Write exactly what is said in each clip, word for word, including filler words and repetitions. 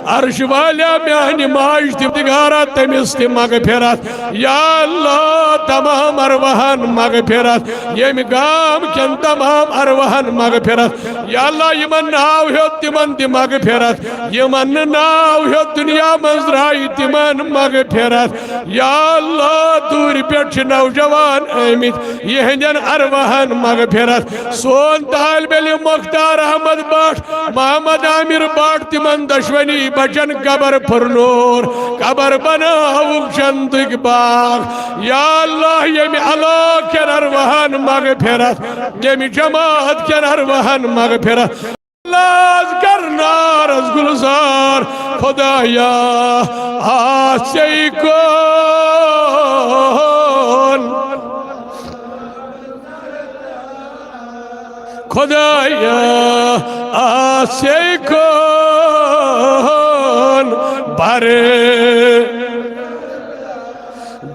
عرش والیا میانہِ ماجہِ تہِ دِگارا تٔمِس تہِ مغفرت۔ یا اللہ، تمام ارواحن مغفرت، ییٚمہِ گام کٮ۪ن تمام ارواحن مغفرت۔ یا اللہ، یِمن ناو ہیوٚت تِمن تہِ مغفرت، یِمن نہٕ ناو ہیوٚت دُنیا منٛز درٛایہِ تِمن مغفرت۔ یا اللہ، دوٗرِ پٮ۪ٹھ چھِ نوجوان آمٕتۍ، یِہنٛدٮ۪ن ارواحن مغفرت۔ سون طالب علم مختار احمد بٹ، محمد عامر بٹ، تِمن دۄشوٕنی بچن قبر پھُرنوٗر، قبر بناوُکھ جنتٕکۍ باغ۔ یا اللہ، ییٚمہِ علاقہٕ کٮ۪ن ارواحن مغفرت، ییٚمہِ جماعت کٮ۪ن ارواحن مغفرت۔ لاز کرنارس گلزار، خدایا آسے کون، خدایا آسے کون بر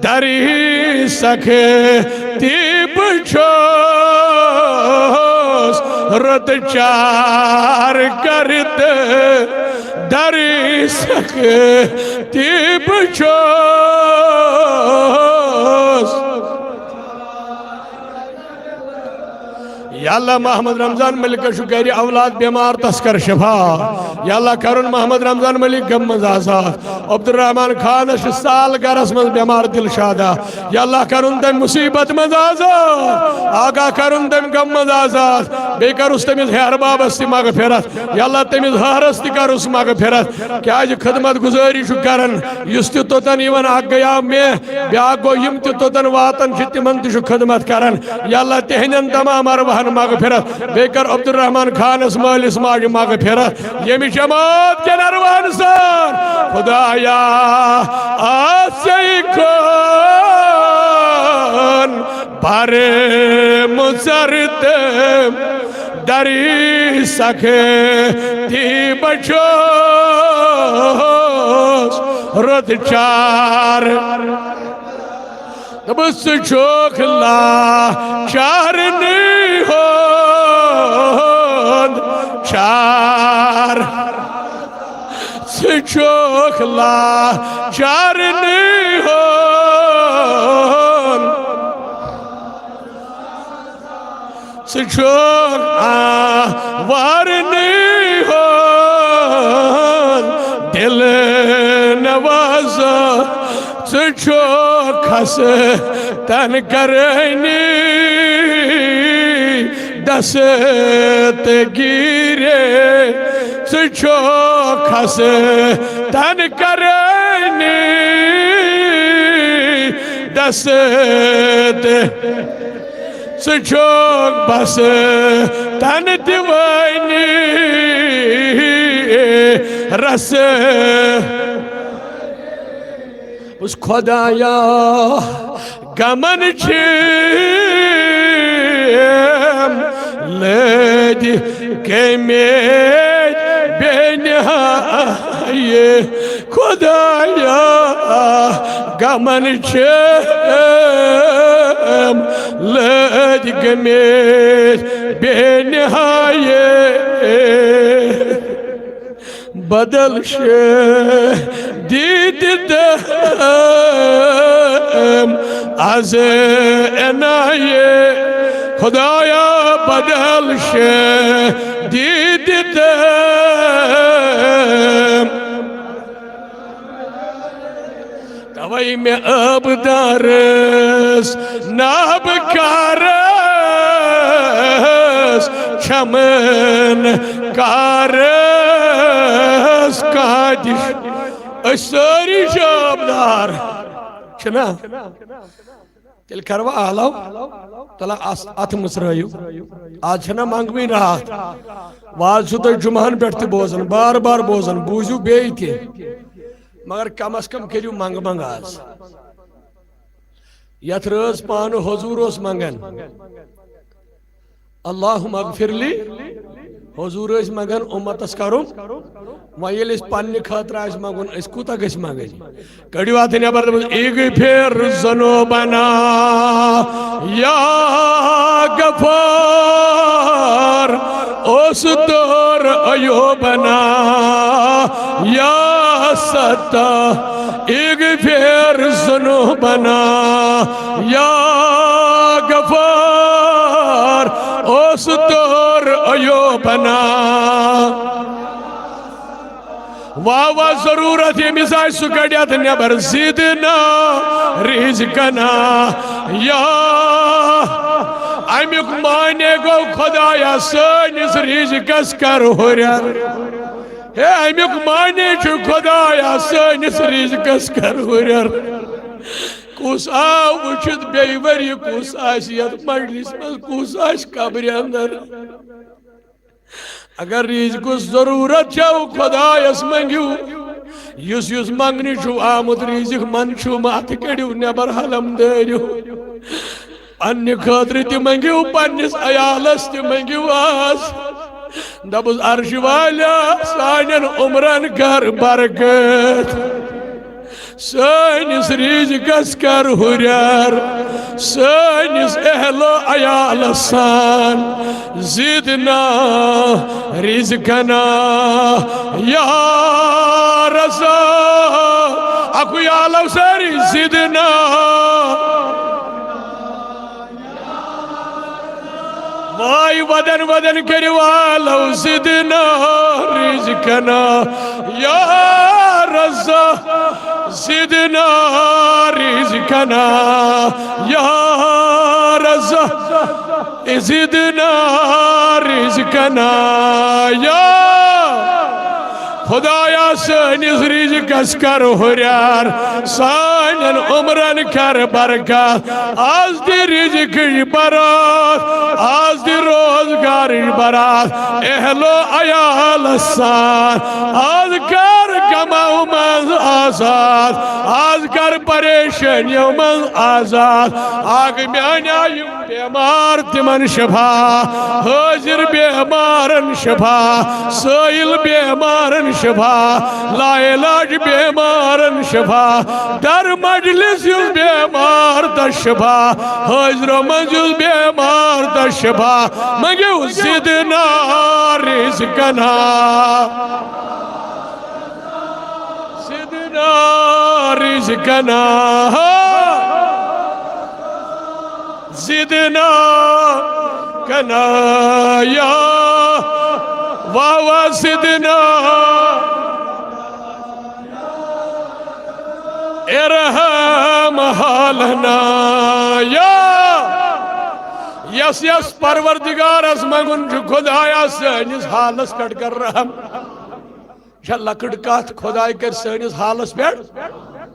دری سختی بچوس رت چار کرت، دری سختی بچوس۔ یا اللہ، محمد رمضان ملکس چھُ گرِ اولاد بیمار، تس کر شفا۔ یا اللہ، کرُن محمد رمضان ملک غم منٛز آزاد۔ عبدالرحمان خانس چھِ سال گرس منٛز بیمار دلشادہ۔ یا اللہ، کرُن تٔمۍ مصیبت منٛز آزاد۔ آقا، کرُن تٔمۍ غم منٛز آزاد۔ بیٚیہِ کرُس تٔمِس ہیہر بابس تہِ مغفرت۔ یا اللہ، تٔمِس ہہرس تہِ کرُس مغفرت۔ کیازِ خدمت گزٲری چھُ کران، یُس تہِ توٚتن یِوان، اکھ گٔیاو مےٚ، بیاکھ گوٚو، یِم تہِ توٚتن واتان چھِ، تِمن تہِ چھُ خدمت کران۔ یا اللہ، تِہنٛدٮ۪ن تمام ارواحن مغفرت۔ بیٚیہِ کر عبدالرحمان خانس مٲلِس ماجہِ مغفرت۔ ییٚمہِ جماعت کٮ۪ن ارواحن سان، خدایا، آسے کون بر مضر تہٕ دری سختی بچوس رت چار۔ دوٚپُس، ژٕ چھُکھ لاچارنٕے ہُنٛد چار۔ ژٕ چھُکھ لاچارنٕے ہُنٛد، ژٕ چھُکھ آوارنٕے ہُنٛد دِل نواز۔ ژٕ چھُکھ خستن کرٲنی دستگیٖرے، ژٕ چھُکھ خستن کرٲنی دست، ژٕ چھُکھ بس تن دِوٲنی رس۔ اس خدایا، غمن چھِم لٔدۍ گٔمٕتۍ بے نہایہِ۔ خدایا، غمن چھِم لٔدۍ گٔمٕتۍ بے نہایہِ۔ بدل شدید دم از عنایہِ۔ خدایا، بدل شدید دم۔ توے مےٚ ٲبدارس، نابکارس، چمن کارس قادش۔ أسۍ سٲری چھِ ٲبدار، چھِنا؟ تیٚلہِ کروا آلو؟ تَلہ اَس-، اَتھ مٕژرٲیِو۔ آز چھَنا منٛگوٕنۍ راتھ۔ واز چھُو تُہۍ جُمعہن پٮ۪ٹھ تہِ بوزان، بار بار بوزان، بوٗزِو بیٚیہِ تہِ۔ مگر کم از کم کٔرِو منٛگہٕ منٛگہٕ آز۔ یَتھ رٲژ پانہٕ حضوٗر اوس منٛگان، اللہم اغفر لی، حضوٗر ٲسۍ منٛگان اُمتس کرُن۔ وۄنۍ ییٚلہِ أسۍ پننہِ خٲطرٕ آسہِ منٛگُن، أسۍ کوٗتاہ گژھِ منٛگٕنۍ؟ کٔڑِو اَتھٕ نٮ۪بر، دوٚپُن، اغفر ذنوبنا یا غفار، اوس دور ایوبنا، یا ستار اغفر ذنوبنا، یا غفار، اوس دور ایوبنا۔ واہ واہ، ضرورت ییٚمِس آسہِ، سُہ کڑِ اتھ نٮ۪بر۔ زدنا رزقنا، یا امیُک معنی گوٚو، خدایا، سٲنِس رزقس کر ہُرٮ۪ر۔ ہے، امیُک معنی چھُ، خدایا، سٲنِس رزقس کر ہُرٮ۪ر۔ کُس آو وٕچھِتھ بیٚیہِ ؤری، کُس آسہِ یتھ مجلس منٛز، کُس آسہِ قبرِ اندر؟ اگر رزقس ضرورت چھو، خدایس منگیو۔ یُس یُس منگنہِ چھو آمُت، رزق مند چھو، متھ کڑیو نٮ۪بر، حلم دٲرِو۔ پننہِ خٲطرٕ تہِ منگیو، پننِس عیالس تہِ منگیو آز۔ دپُس، عرش والیا، سانٮ۪ن عمرن کر برکت۔ سٲنِس رزقس کر ہُرٮ۪ر، سٲنِس اہل و عیالس سان۔ زدنا رزقنا یا رزاق۔ اکُے آلو سٲری، زدنا۔ وای ودن ودن کٔرِو آلو، زدنا رزقنا یا رزاق، زدنا رزقنا یا رزاق، زدنا رزقنا یا۔ خدایا، سٲنِس رزقس کر ہُرٮ۪ر، سانٮ۪ن عمرن کر برکت۔ آز دِ رزقٕچ برات، آز دِ روزگارٕچ برات، اہل و عیالس سان۔ آز کر غمو منٛز آزاد، آز کر پریشٲنیو منٛز آزاد۔ آکھ میانہِ آیہِ بیمار تِمن شفا، حٲضِر بیمارن شفا، سٲیِل بیمارن شفا، لاعلاج بیمارن شفا، در مجلس یُس بیمار تس شفا، حٲضرو منٛز یُس بیمار تس شفا۔ منگیو زدنا رزقنا، زدنا رزقنا، زدنا کنا یا، واہ واہ، زدنا ارحم حالنا یا۔ یس یس پروردگارس منگُن چھُ، خدایا، سٲنِس حالس پٮ۪ٹھ کر رحم۔ یہِ چھےٚ لۄکٕٹ کتھ، خداے کرِ سٲنِس حالس پٮ۪ٹھ۔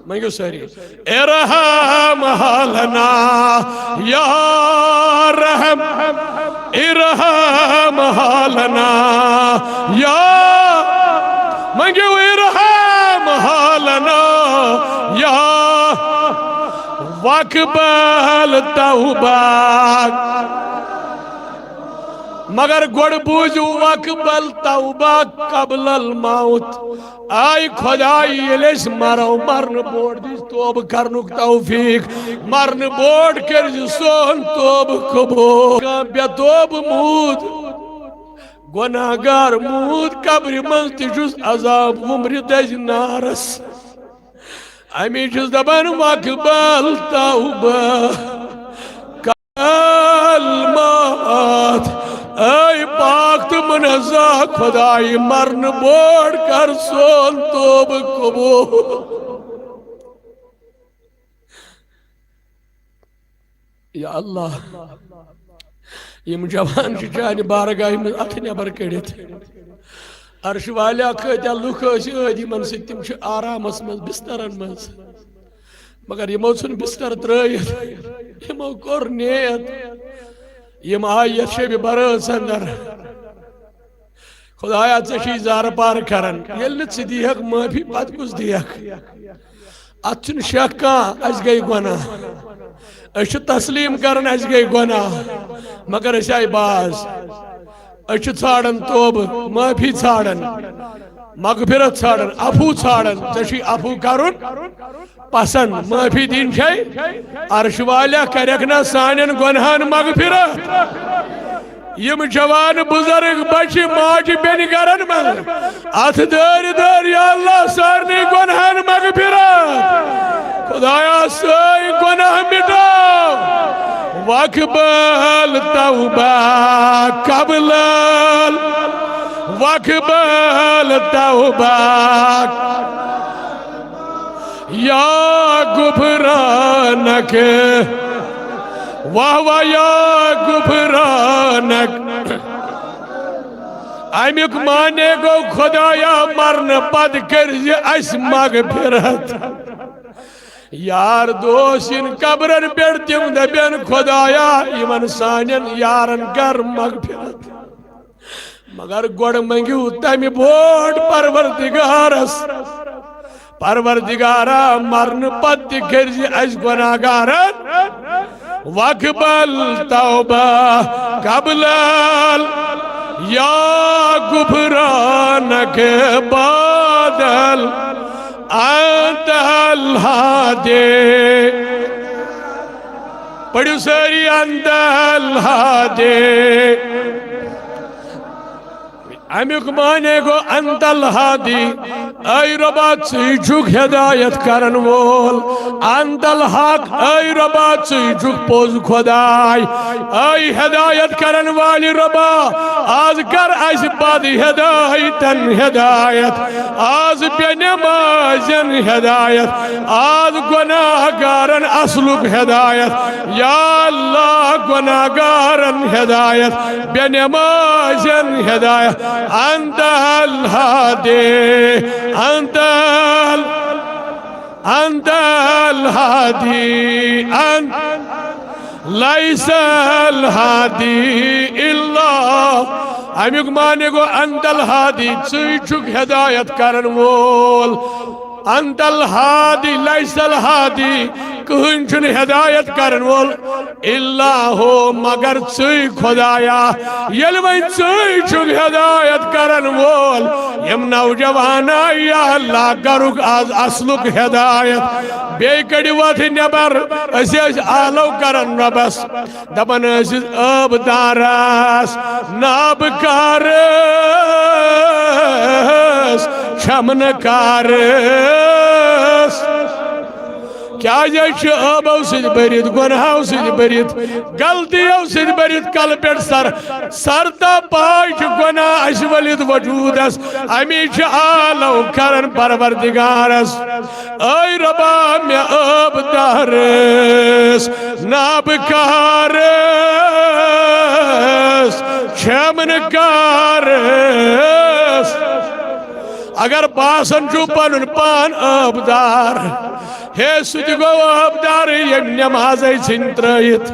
منگیو سٲری۔ ارحم حالنا یا رحم، ارحم حالنا یا، منگیو ارحم حالنا یا، واقبل توبہ۔ مگر گۄڈٕ بوٗزِو، واقبل توبہ قبل الموت۔ آے خداے، ییٚلہِ أسۍ مرو، مرنہٕ برونٛٹھ دِس توبہٕ کرنُک توفیق، مرنہٕ برونٛٹھ کٔرزِ سون توبہٕ قبول۔ کانٛہہ بے توبہٕ موٗد، گۄناہگار موٗد قبرِ منٛز، تہِ چھُس عذاب وُمرِ دٔزۍ نارس۔ امی چھُس دپان، واقبل توبہ الموت۔ اے پاک تہٕ منزہ خداے، مرنہٕ برونٛٹھ کر سون توبہٕ قبول۔ یا اللہ، یِم جوان چھِ چانہِ بارگاہہِ منٛز اَتھٕ نٮ۪بر کٔڑِتھ۔ عرش والیا، کۭتیاہ لُکھ ٲسۍ ٲدۍ یِمن سۭتۍ، تِم چھِ آرامس منٛز، بسترن منٛز، مگر یِمو ژھُن بستر ترٲیِتھ، یِمو کوٚر نیت، یِم آیہِ یتھ شبِ برٲژ اندر۔ خدایا، ژےٚ چھُے زارٕ پار کران، ییٚلہِ نہٕ ژٕ دِیہکھ معٲفی، پتہٕ کُس دِیہکھ؟ اتھ چھُنہٕ شک کانٛہہ، اسہِ گٔے گۄناہ۔ أسۍ چھِ تسلیم کران، اسہِ گٔے گۄناہ، مگر أسۍ آیہِ باز۔ أسۍ چھِ ژھانڈان توبہٕ، معٲفی ژھانڈان، مغفرت ژھانڈان، عفو ژھانڈان۔ ژےٚ چھُے عفو کرُن پسند، معٲفی دِنۍ چھے۔ عرش والیا، کرکھ نا سانٮ۪ن گۄنہن مغفرت؟ یِم جوان بزرگ بچہِ ماجہِ بیٚنہِ گرن منٛز اتھ دٲرۍ دٲرۍ، یا اللہ، سارنٕے گۄنہن مغفرت۔ خدایا، سٲنۍ گۄناہ مٹاو۔ واقبل توبہ قبل، واقبل توبہ یا غفرانک، واہ واہ یا غفرانک۔ امیُک معنی گوٚو، خدایا، مرنہٕ پتہٕ کٔرۍ زِ اسہِ مغفرت۔ یار دوس یِن قبرن پٮ۪ٹھ، تِم دپن، خدایا، یِمن سانٮ۪ن یارن کر مغفرت۔ مگر گۄڈٕ منٛگِو تمہِ برونٛٹھ پروردگارس، پروردگارا، مرنہٕ پتہٕ تہِ کٔرۍ زِ اسہِ گۄناہگارن واقبل توبہ قبل، یا غفرانک بدل، انت الہادی۔ پٔرِو سٲری، انت الہادی۔ امیُک معنی گوٚو، انت الہادی، اے رۄبا، ژٕے چھُکھ ہدایت کرن وول۔ انت الحق، اے رۄبا، ژٕے چھُکھ پوٚز خداے۔ اے ہدایت کرن والہِ رۄبا، آز کر اسہِ بد ہدایتن ہدایت، آز بے نمازن ہدایت، آز گۄناہگارن اصلُک ہدایت۔ یا اللہ، گۄناہگارن ہدایت، بے نمازن ہدایت۔ انت الہادی، انت ال-، انت الہادی، انت لیس الہادی الا۔ امیُک معنی گوٚو، انت الہادی، ژٕے چھُکھ ہدایت کرن وول۔ انت الہادی، لیس الہادی، کٕہٕنۍ چھُنہٕ ہدایت کرن وول الا ہو، مگر ژٕے خدایا۔ ییٚلہِ وۄنۍ ژٕے چھُکھ ہدایت کرن وول، یِم نوجوان، یا اللہ، کرُکھ آز اصلُک ہدایت۔ بیٚیہِ کٔڑِو اتھ نٮ۪بر، أسۍ ٲسۍ آلو کران رۄبس، دپان ٲسِس، عٲب دارس، نابکارس، چھمنہٕ کارس۔ کیازِ أسۍ چھِ عٲبو سۭتۍ بٔرِتھ، گۄناہو سۭتۍ بٔرِتھ، غلطیو سۭتۍ بٔرِتھ، کلہٕ پٮ۪ٹھ سر، سر تہٕ پاے چھِ گۄناہ اسہِ ؤلِتھ وجودس۔ امی چھِ آلو کران پروردگارس، اے رۄبا، مےٚ عٲب دارس، نابکارس، چھمنہٕ کارس۔ اگر باسان چھُ پنُن پان عٲب دار، ہے، سُہ تہِ گوٚو عٲب دار، ییٚمۍ نٮ۪مازے ژھٕنۍ ترٲیِتھ۔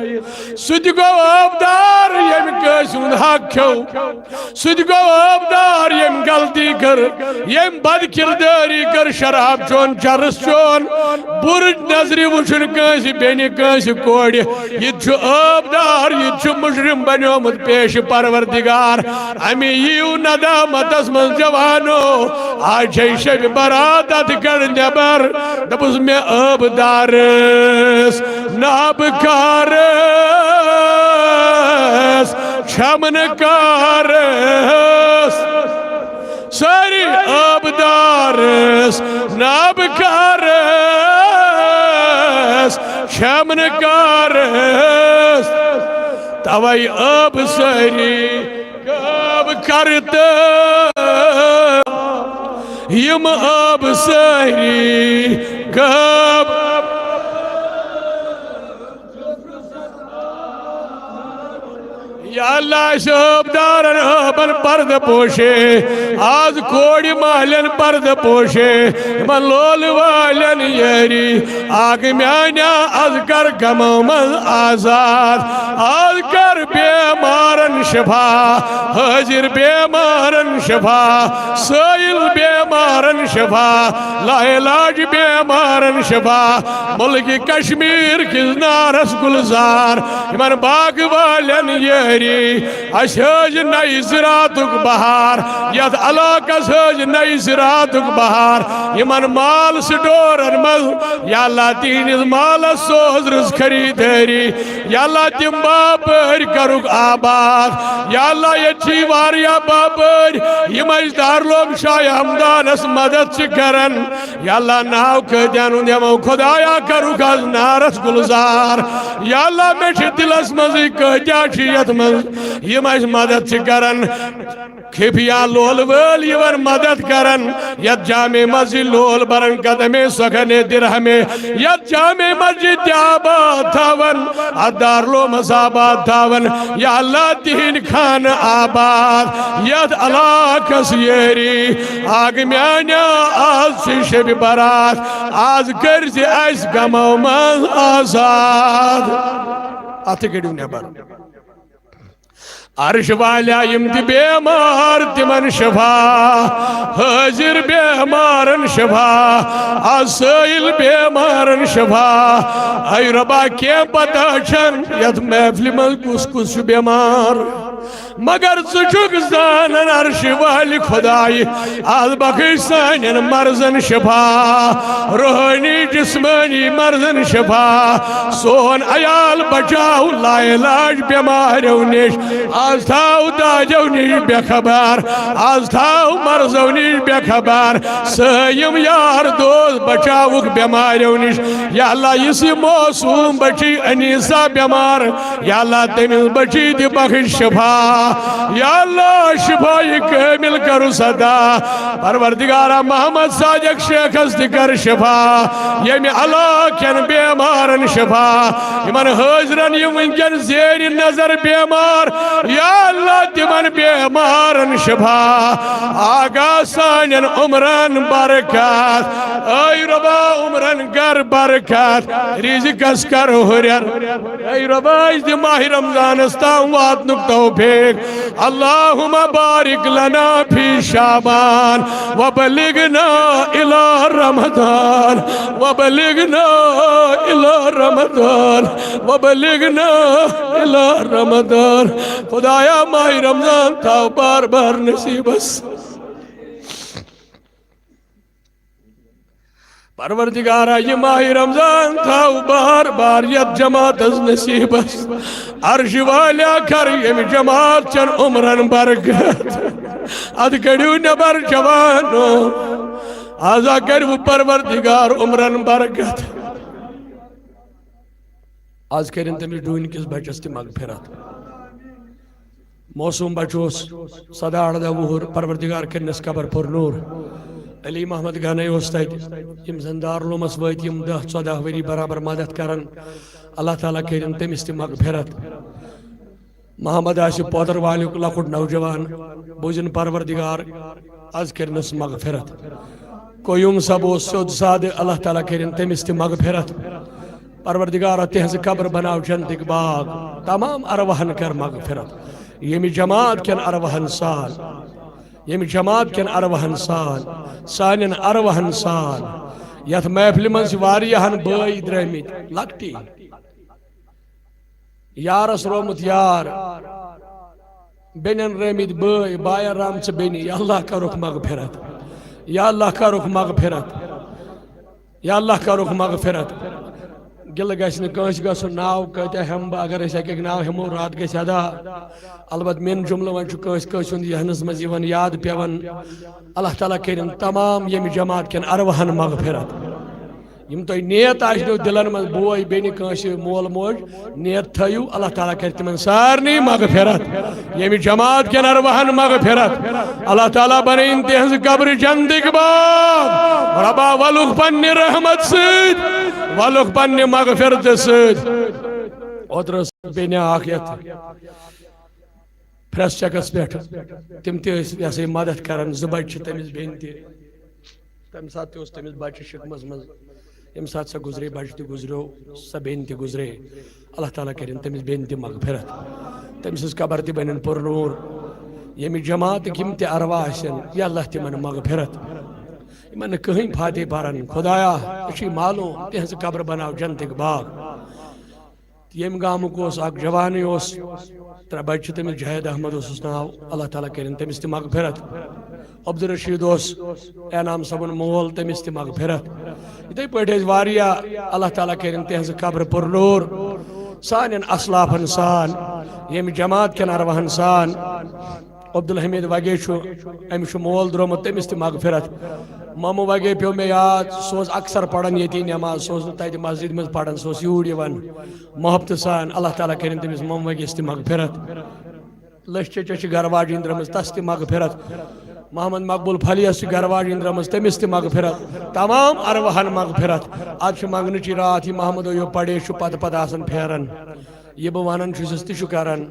سُہ تہِ گوٚو عٲب دار، ییٚمۍ کٲنٛسہِ ہُنٛد حق کھیوٚو۔ سُہ تہِ گوٚو عٲب دار، ییٚمۍ غلطی کٔر، ییٚمۍ بدکردٲری کٔر، شراب چون، چرس چون، بُرٕ نظرِ وٕچھُن کٲنٛسہِ بیٚنہِ، کٲنٛسہِ کورِ۔ یہِ تہِ چھُ عٲب دار، یہِ تہِ چھُ مجرم بنیومُت پیش پروردگار۔ امی یِیِو ندامتس منٛز جوانو، آز چھے شبِ برات، اتھ کڑ نٮ۪بر۔ دپُس، مےٚ عٲب دارس، نابکارس، چھمنہٕ کارس۔ سٲری عٲب دارس، نابکارس، چھمنہٕ کارس۔ توے عٲب سٲری غٲب کرتہٕ، یِم عٲب سٲری غٲب۔ یا اللہ، اسہِ عٲب دارن عٲبن پردٕ پوشے، آز کورِ مالٮ۪ن پردٕ پوشے، یِمن لولہٕ والٮ۪ن یٲری۔ آکھ میانیا، از کر غمو منٛز آزاد، از کر بیمارن شفا، حٲضِر بیمارن شفا، سٲیِل بیمارن شفا، لاعلاج بیمارن شفا، ملک کشمیر کِس نارس گلزار، یِمن باغ والٮ۪ن یٲری۔ اَسہِ حٲج نَیہِ زِراعتُک بہار، یَتھ علاقَس حٲج نَیہِ زِراعتُک بہار، یِمَن مال سٹورَن منٛز، یا اللہ، تِہِنٛدِس مالَس سوز رٕژ خریٖدٲری، یا اللہ، تِم باپٲرۍ کَرُکھ آباد، یا اللہ، ییٚتہِ چھِ واریاہ باپٲرۍ، یِم اَسہِ دارالعلوم شاہ ہمدانَس مدد چھِ کران۔ یا اللہ، ناو کۭتیاہَن ہُنٛد ہٮ۪مو، خدایا، کَرُکھ آز نارَس گُلزار۔ یا اللہ، مےٚ چھِ دِلَس منٛزٕے کۭتیاہ چھِ یَتھ منٛز، یِم اَسہِ مدد چھِ کران۔ خفیہ لولہٕ وٲلۍ یِوان مدد کران، یَتھ جامع مسجد لول برن قدمے سخنے درہمے، یَتھ جامع مسجد تہِ آباد تھاوان، اَتھ دارالعلومس آباد تھاوان۔ یا اللہ، تِہِنٛدۍ خانہٕ آباد، یَتھ علاقس یٲری۔ آ گٔے میانیو، آز چھِ شب برات، آز کٔرۍ زِ اَسہِ غمو منٛز آزاد۔ اَتھٕ کٔڑِو نٮ۪بر۔ عرش والیا، یِم تہِ بیمار، تِمن شفا، حٲضِر بیمارن شفا، آز سٲیِل بیمارن شفا۔ اے رۄبا، کینٛہہ پتہ چھَنہٕ یَتھ محفلہِ منٛز کُس کُس چھُ بیمار، مگر ژٕ چھُکھ زانان۔ عرش والہِ خدایہِ، آز بخش سانٮ۪ن مرضن شفا، روحٲنی جسمٲنی مرضن شفا۔ سون عیال بچاو لاعلاج بٮ۪ماریو نِش، آز تھاو دادیو نِش بے خبر، آز تھاو مرضو نِش بے خبر۔ سٲنۍ یِم یار دوست بچاوُکھ بٮ۪ماریو نِش۔ یا اللہ، یُس یہِ معصوم بچی انیسہ بٮ۪مار، یا اللہ، تٔمِس بچی تہِ بخش شفا۔ یا اللہ، شفا یہِ کٲمِل کرُس عطا۔ پروردگارا، محمد صادق شیخس تہِ کر شفا، ییٚمہِ علاقہٕ کٮ۪ن بیمارن شفا، یِمن حٲضرن یِم وٕنکٮ۪ن زیر نظر بیمار، یا اللہ، تِمن بیمارن شفا۔ آقا، سانٮ۪ن عمرن برکت، اے رۄبا، عمرن گر برکت، رزقس کر ہُرٮ۪ر۔ اے رۄبا، اَسہِ دِ ماہِ رمضانس تام واتنُک توفیق۔ اللہم بارک لنا فی شعبان وبلغنا الی رمضان، وبلغنا الی رمضان، وبلغنا الی رمضان۔ خدایا، ماہِ رمضان تھاو بار بار نصیبس۔ پروردگارا، یہِ ماہِ رمضان تھاو بار بار یتھ جماعتس نصیبس۔ عرش والیا، کر ییٚمہِ جماعت چٮ۪ن عمرن برکت۔ ادٕ کٔڑِو نٮ۪بر جوانو، آزا کٔرِو پروردگار عمرن برکت۔ آز کٔرِن تٔمِس ڈوٗنۍ کِس بچس تہِ مغفرت۔ معصوم بچہٕ اوس، سداہ ارداہ وُہُر، پروردگار کٔرنس قبر پر نور۔ علی محمد گنے اوس تتہِ، یِم زن دارالعلومس وٲتۍ، یِم دَہ ژۄداہ ؤری برابر مدد کران۔ اللہ تعالیٰ کٔرِن تٔمِس تہِ مغفرت۔ محمد آصف پودر والیُک لۄکُٹ نوجوان، بوٗزِن پروردگار از کٔرنس مغفرت۔ قیوم صٲب اوس سیوٚد سادٕ، اللہ تعالیٰ کٔرِن تٔمِس تہِ مغفرت۔ پروردگارا، تِہنٛز قبر بناو جنتٕکۍ باغ، تمام ارواحن کر مغفرت۔ ییٚمہِ جماعت کٮ۪ن ارواحن سان، ییٚمہِ جماعت کٮ۪ن ارواحن سان، سانٮ۪ن ارواحن سان، یتھ محفلہِ منٛز چھِ واریاہن بٲے درٲمٕتۍ، لۄکٹی یارس رومُت یار، بیٚنٮ۪ن رٲمٕتۍ بٲے، باین رامژٕ بیٚنہِ، یا اللہ کرُکھ مغفرت، یا اللہ کرُکھ مغفرت، یا اللہ کرُکھ مغفرت۔ گِلہٕ گژھِ نہٕ کٲنٛسہِ گژھُن، ناو کۭتیاہ ہٮ۪مہٕ بہٕ، اگر أسۍ اکہِ اکہِ ناو ہٮ۪مو، راتھ گژھِ ادا۔ البتہٕ میون جملہٕ وۄنۍ چھُ کٲنٛسہِ کٲنٛسہِ ہُنٛد یہنس منٛز یِوان یاد پٮ۪وان۔ اللہ تعالیٰ کٔرِن تمام ییٚمہِ جماعت کٮ۪ن ارواحن مغفرت۔ یِم تۄہہِ نیت آسنو دِلن منٛز، بوے، بیٚنہِ، کٲنٛسہِ مول موج، نیت تھٲیِو، اللہ تعالیٰ کرِ تِمن سارنٕے مغفرت۔ ییٚمہِ جماعت کٮ۪ن ارواحن مغفرت۔ اللہ تعالیٰ بنٲیِن تِہنٛز قبرٕ جنتٕکۍ باغ۔ رۄبا، ولُکھ پننہِ رحمت سۭتۍ، ولُکھ پننہِ مغفرتہٕ سۭتۍ۔ اوترٕ ٲس بیٚنہِ اکھ یتھ پریس چیکس پٮ۪ٹھ، تِم تہِ ٲسۍ یہِ ہسا یہِ مدد کران، زٕ بچہِ چھِ تٔمِس بیٚنہِ تہِ۔ تَمہِ ساتہٕ تہِ اوس تٔمِس بچہِ شِکمس منٛز، ییٚمہِ ساتہٕ سۄ گُزرے، بچہِ تہِ گُزریو، سۄ بیٚنہِ تہِ گُزرے۔ اللہ تعالیٰ کٔرِن تٔمِس بیٚنہِ تہِ مغفرت، تٔمۍ سٕنٛز قبر تہِ بنن پُرنوٗر۔ ییٚمہِ جماعتٕکۍ یِم تہِ ارواح آسن، یا اللہ تِمن مغفرت، یِمن نہٕ کٕہٕنۍ فاتح پرن۔ خدایا، ژےٚ چھُے معلوم، تِہنٛز قبر بناو جنتٕکۍ باغ۔ تہٕ ییٚمہِ گامُک اوس، اکھ جوانٕے اوس، ترٛےٚ بچہِ چھِ تٔمِس، جاوید احمد اوسُس ناو، اللہ تعالیٰ کٔرِن تٔمِس تہِ مغفرت۔ عبدالرشید اوس انعام صٲبُن مول، تٔمِس تہِ مغفرت۔ یِتھَے پٲٹھۍ ٲسۍ واریاہ، اللہ تعالیٰ کٔرِن تِہنٛزٕ قبرٕ پُرنوٗر۔ سانٮ۪ن اسلافن سان، ییٚمہِ جماعت کٮ۪ن ارواحن سان، عبدالحمید وگے چھُ، أمِس چھُ مول درٛامُت، تٔمِس تہِ مغفرت۔ مامہٕ وگے پیوٚو مےٚ یاد، سُہ اوس اکثر پران ییٚتی نٮ۪ماز، سُہ اوس نہٕ تتہِ مسجد منٛز پران، سُہ اوس یوٗرۍ یِوان محبتہٕ سان۔ اللہ تعالیٰ کٔرِن تٔمِس مامہٕ وگیس تہِ مغفرت۔ لٔچھ چچس چھِ گرٕ واجِنۍ درٛامٕژ، تس تہِ مغفرت۔ محمد مقبول پھلیس چھِ گرٕ واجِنۍ درٛامٕژ، تٔمِس تہِ مغفرت۔ تمام ارواحن مغفرت۔ از چھِ منگنٕچی راتھ، یہِ محمد ایوب پڑے چھُ پتہٕ پتہٕ آسان پھیران۔ یہِ بہٕ ونان چھُسس تہِ چھُ کران۔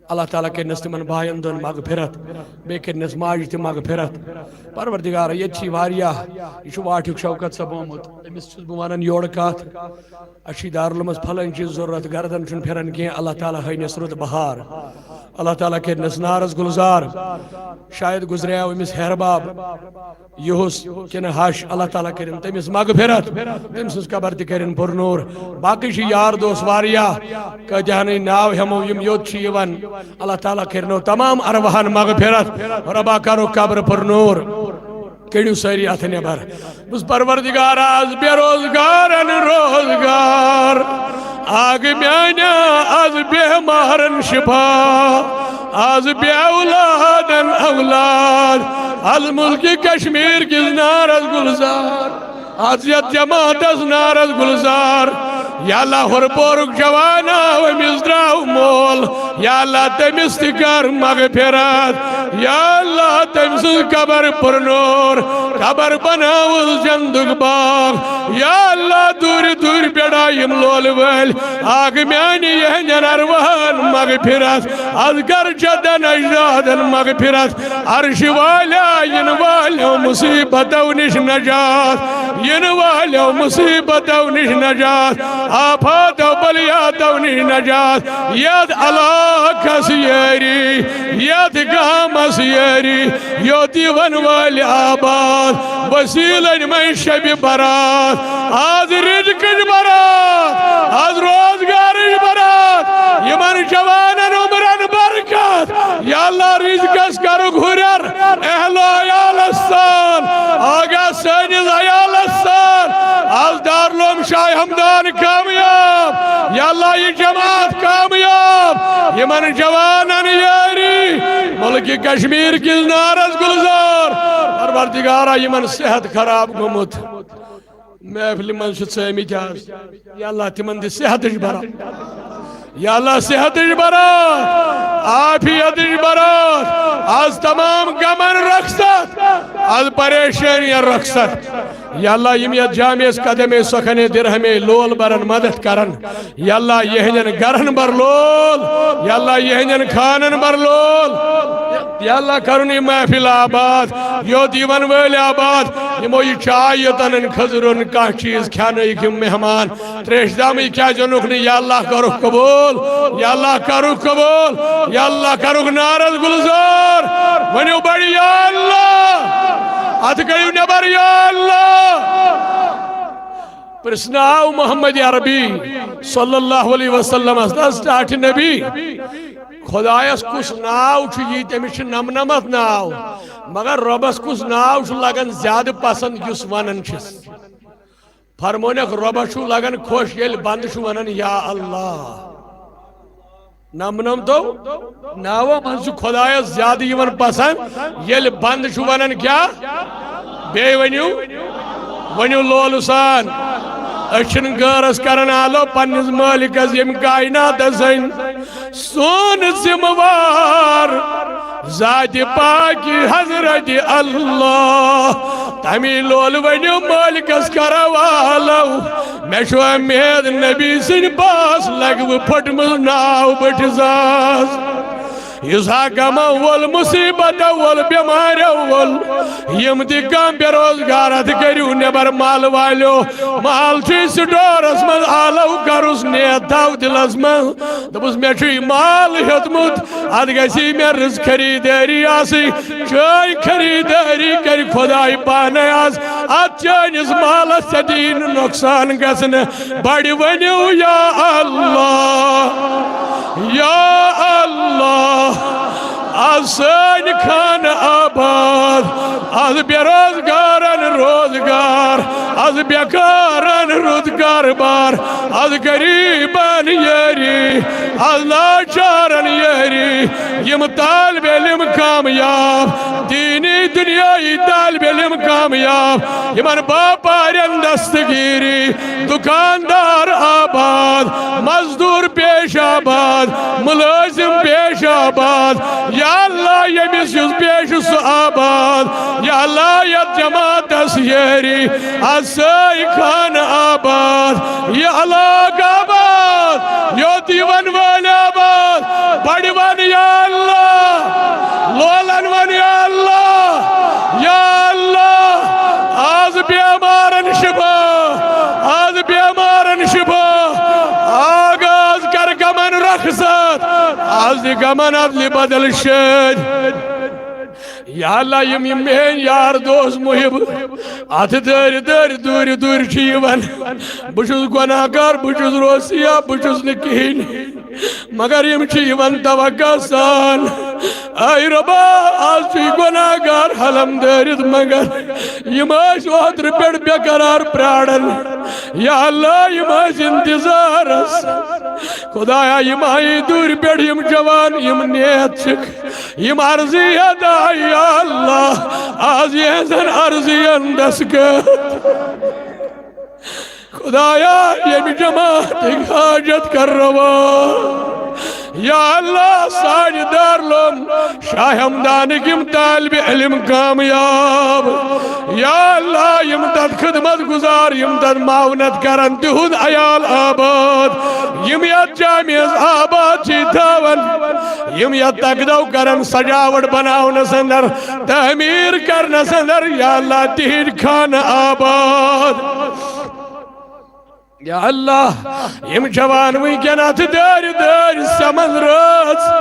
اللہ تعالیٰ کٔرنَس تِمن باین دۄن مغفرت، بیٚیہِ کٔرنَس ماجہِ تہِ مغفرت۔ پروردگارا، ییٚتہِ چھِ واریاہ، یہِ چھُ واٹھیُک شوکت صٲب آمُت، أمِس چھُس بہٕ ونان یورٕ کتھ۔ اَسہِ چھِ دارالعلومس پھلٲنۍ چیٖز ضروٗرت، گردن چھُنہٕ پھِران کینٛہہ۔ اللہ تعالیٰ ہٲینَس رُت بہار، اللہ تعالیٰ کٔرنَس نارس گُلزار۔ شاید گُزریو أمِس ہیرٕ باب، یُہُس کِنہٕ ہش، اللہ تعالیٰ کٔرِن تٔمِس مغفرت، تٔمۍ سٕنٛز قبر تہِ کٔرِن پُرنوٗر۔ باقٕے چھِ یار دوس واریاہ، کٲتیٛاہنٕے ناو ہٮ۪مو، یِم یوٚت چھِ یِوان۔ اللہ تعالیٰ کٔرِنو تمام ارواحن مغفرت۔ رۄبا کرو قبر پُرنوٗر۔ کٔڑِو سٲری اتھٕ نٮ۪بر۔ بس پروردگار، از بے روزگارن روزگار، آگ میانیا، از بیمارن شفا، از بے اولادن اولاد، از ملک کشمیر کِس نارس گلزار، از یتھ جماعتس نارس گلزار۔ یا اللہ، ہُرپورُک جوان آو، أمِس درٛاو مول۔ یا اللہ، تٔمِس تہِ کر مغفرت۔ یا اللہ، تٔمۍ سٕنٛز قبر پُرنوٗر، قبر بناوُس جنتُک باغ۔ یا اللہ، دوٗرِ دوٗرِ پٮ۪ٹھ آے یِم لولہٕ وٲلۍ، آکھ میانہِ یِہنٛدٮ۪ن ارواحن مغفرت۔ از کر جدن اجدادن مغفرت۔ عرش والیا، یِنہٕ والیو مصیبتو نِش نجات، یِنہٕ والیو مصیبتو نِش نجات، آفاتو بلیاتو نِش نجات۔ یتھ علاقس یٲری، یتھ گامس یٲری، یوت یِوان وٲلۍ آباد، وسیلن منٛز شبِ برات۔ از رزقٕچ برات، از روزگارٕچ برات، یِمن جوانن عمرن برکت۔ یا اللہ، رزقس کرُکھ ہُرٮ۪ر، اہل و عیالس سان، آگاہ سٲنِس عیالس سان۔ از دارالعلوم شاہ ہمدان کامیاب، یا اللہ، یہِ جماعت کامیاب، یِمن جوانن یٲری، ملک کشمیر کِس نارس گلزار۔ پروردگارا، یِمن صحت خراب گوٚمُت، محفلہِ منٛز چھِ ژٲمٕتۍ آز۔ یا اللہ، تِمن دِ صحتٕچ برات۔ یا اللہ، صحتٕچ برات، عافیتٕچ برات۔ از تمام غمن رخصت، از پریشانین رخصت۔ یا اللہ، یِم یتھ جامعس قدمے سخنے درہمے لول برن مدد کرن، یا اللہ، یِہنٛدٮ۪ن گرن بر لول۔ یا اللہ، یِہنٛدٮ۪ن خانن بر لول۔ یا اللہ، کرُن یہِ محفل آباد، یوت یِوان وٲلۍ آباد۔ یِمو یہِ چاے یوت انن، خٔزٕر اوٚن، کانٛہہ چیٖز کھٮ۪نٲیِکھ یِم مہمان۔ تریش دامٕے کیازِ اوٚنُکھ نہٕ؟ یا اللہ، کرُکھ قبول۔ یا اللہ، کرُکھ قبول۔ یا اللہ، کرُکھ نارس گلزار۔ ؤنِو بڑِ، یا اللہ۔ اتھ گٔیِو نٮ۪بر، یا اللہ۔ پرژھنہٕ آو محمد عربی صلی اللہ علیہ وسلمس، دس ٹاٹھہِ نبی، خدایس کُس ناو چھُ، یی تٔمِس چھِ نمنمتھ ناو، مگر رۄبس کُس ناو چھُ لگان زیادٕ پسند یُس ونان چھِس؟ فرمونکھ، رۄبس چھُ لگان خۄش ییٚلہِ بندٕ چھُ ونان، یا اللہ۔ نمنمتو ناوو منٛز چھُ خدایس زیادٕ یِوان پسند ییٚلہِ بندٕ چھُ ونان کیٛاہ؟ بیٚیہِ ؤنِو، ؤنِو لولہٕ سان۔ أسۍ چھِنہٕ غٲرس کران آلو، پننِس مٲلکس ییٚمہِ کائناتس زٔنۍ۔ سون ذمہٕ وار ذاتِ پاکِ حضرت اللہ۔ تمی لولہٕ ؤنِو مٲلکس کرو آلو۔ مےٚ چھُ امید نبی سٕنٛدِ پاس لگوٕ پھٔٹمٕژ ناو بٔٹھِس آز۔ یُس ہا غمو وول، مصیبتو وول، بٮ۪ماریو وول، یِم تہِ کانٛہہ بے روزگار، اَتھ کٔرِو نٮ۪بر مال والیو۔ مال چھُے سٹورس منٛز، آلو کَرُس نیت تھاو دِلس منٛز۔ دوٚپُس، مےٚ چھُے مال ہیوٚتمُت، اَتھ گژھی مےٚ رٕژ خریٖدٲری آسٕنۍ۔ چٲنۍ خریٖدٲری کَرِ خۄداے پانَے آز۔ اَتھ چٲنِس مالس ژےٚ دِیی نہٕ نۄقصان گژھنہٕ۔ بڑِ ؤنِو یا اللہ، یا اللہ۔ از سٲنۍ خانہٕ آباد، از بے روزگارن روزگار، از بیکارن رُت کاربار، از غریبن یٲری، از لاچارن یٲری۔ یِم طالب علم کامیاب، دینی دنیائی طالب علم کامیاب، یِمن باپارٮ۪ن دستگیری، دکاندار آباد، مزدور پیش آباد، ملازم پیش آباد۔ یا اللہ، ییٚمِس یُس پیش سُہ آباد۔ یا اللہ، یتھ جماعتس یٲری، از سٲے خانہٕ آباد، یہِ علاقہٕ آباد، یوٚت یِوان وٲلۍ آباد۔ بڑِ ون یا اللہ، لولن ون یا اللہ، یا اللہ۔ از بیمارن شفا، از بیمارن شفا۔ آغاز کر غمن رخصت، از دِ غمن عدلہِ بدل شٲدۍ۔ یا اللہ، یِم، یِم میٲنۍ یار دوست محب اتھٕ دٲرۍ دٲرۍ دوٗرِ دوٗرِ چھِ یِوان۔ بہٕ چھُس گۄناہ گار، بہٕ چھُس روسیا، بہٕ چھُس نہٕ کِہیٖنۍ۔ مگر یِم چھِ یِوان توقع سان۔ اے رۄبا، از چھُے گۄناہ گار حلم دٲرِتھ، مگر یِم ٲسۍ اوترٕ پٮ۪ٹھ بے قرار پراران۔ یا اللہ، یِم ٲسۍ انتظارس۔ خدایا، یِم آیی دوٗرِ پٮ۪ٹھ، یِم جوان، یِم نیت چھِکھ، یِم عرضی ادا، یا اللہ، از یِہنٛزن عرضین دستخط۔ خدایا، ییٚمہِ جماعتٕکۍ حاجت کر روا۔ یا اللہ، سانہِ دارالعلوم شاہ ہمدانٕکۍ یِم طالب علم کامیاب۔ یا اللہ، یِم تتھ خدمت گزار، یِم تتھ معاونت کرن، تِہُنٛد عیال آباد۔ یِم یتھ جامعس آباد چھِ تھاوان، یِم یتھ تقدو کرن سجاوٹ بناونس اندر، تعمیر کرنس اندر، یا اللہ، تِہنٛدۍ خانہٕ آباد۔ یا اللہ، یِم جوان وٕنکٮ۪ن اتھٕ دٲرۍ دٲرۍ سمن رٲژ،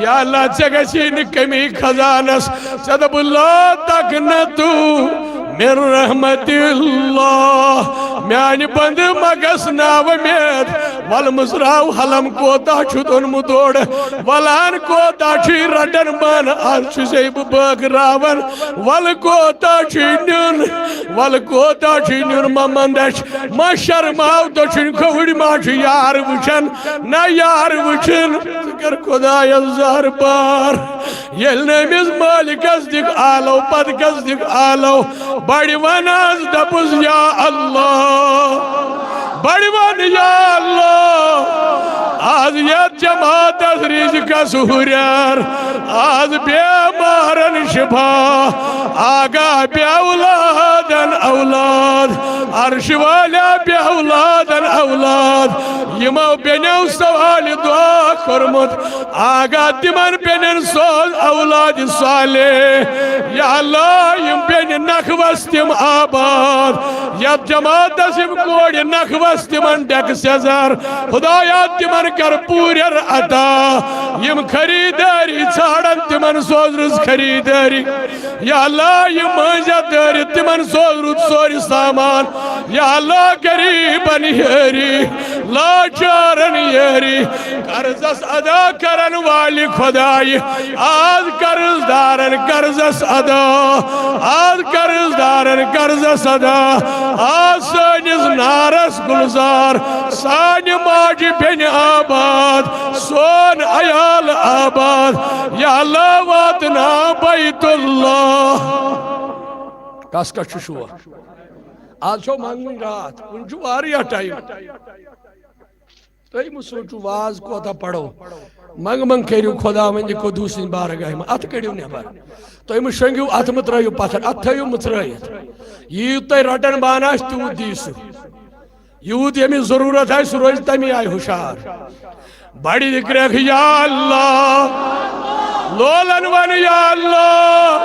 یا اللہ، ژےٚ گژھی نہٕ کمی خزانس۔ ژےٚ دوٚپُتھ، "لا تقنطوا من رحمت اللہ"، میانہِ بندٕ مہ گژھ نا وۄمید۔ ول مُژراو حلم کوتاہ چھُتھ اوٚنمُت اورٕ، ولان کوتاہ چھُے رٹن بن، از چھُسے بہٕ بٲگراوان۔ ول کوتاہ چھُے نیُن، ول کوتاہ چھُے نیُن، مہ مندچھ، مہ شرماو، دٔچھُنۍ کھووٕرۍ ما چھُ یار وٕچھان، نہ یار وٕچھُن۔ ژٕ کر خدایس زار بار۔ ییٚلہِ نہٕ أمِس مٲلکس دِکھ آلو، پتہٕ کس دِکھ آلو؟ بڑِ ون از دپُس، یا اللہ، بڑِ ون، یا اللہ، از یتھ جماعتس رزقس ہُریر، از بیمارن شفا، آگاہ بے اولادن اولاد، عرش والیا بے اولادن اولاد۔ یِمو بیٚنیو سوال دعا کوٚرمُت، آگاہ تِمن بیٚنٮ۪ن سوز اولاد صالح۔ یا اللہ، یِم بیٚنہِ نکھوس تِم آباد، یتھ جماعتس یِم کورِ نکھوس تِمن ڈیکہٕ سیزر۔ خدایا، تِمن کر پوٗرٮ۪ر عطا۔ یِم خریدٲری ژھانڈن، تِمن سوز رٕژ خریدٲری۔ یا اللہ، یِم مٲنزٮ۪تھ دٲرِتھ، تِمن سوز رُت سورُے سامان۔ یا اللہ، غریبن یٲری، لاچارن یٲری، قرضس ادا کرن والہِ خدایہِ، آز قرض دارن قرضس ادا، آز قرض دارن قرضس ادا، آز سٲنِس نارس گلزار، سانہِ ماجہِ بیٚنہِ آباد، سون عیال آباد۔ یا اللہ، واتناو بیت اللہ۔ کس کس چھُ شوق؟ آز چھو منگوٕنۍ راتھ، وُنہِ چھُ واریاہ ٹایم۔ تُہۍ مہٕ سوٗنٛچِو واز کوتاہ پرو، منٛگہٕ منٛگہٕ کٔرِو خۄداوندِ قدوٗس سٕنٛدِ بارگاہہِ منٛز، اَتھٕ کٔڑِو نٮ۪بر۔ تُہۍ مہٕ شۄنٛگِو، اَتھٕ مہٕ ترٛٲیِو پتھر، اَتھٕ تھٲیِو مٕژرٲیِتھ۔ یہِ یوٗت تۄہہِ رٹن بان آسہِ، تیوٗت دِیِو سُہ۔ یوٗت ییٚمِس ضروٗرت آسہِ، سُہ روزِ تَمی آیہِ ہُشار۔ بڑِ کرٛٮ۪کھ، یا اللہ۔ لولن ون، یا اللہ،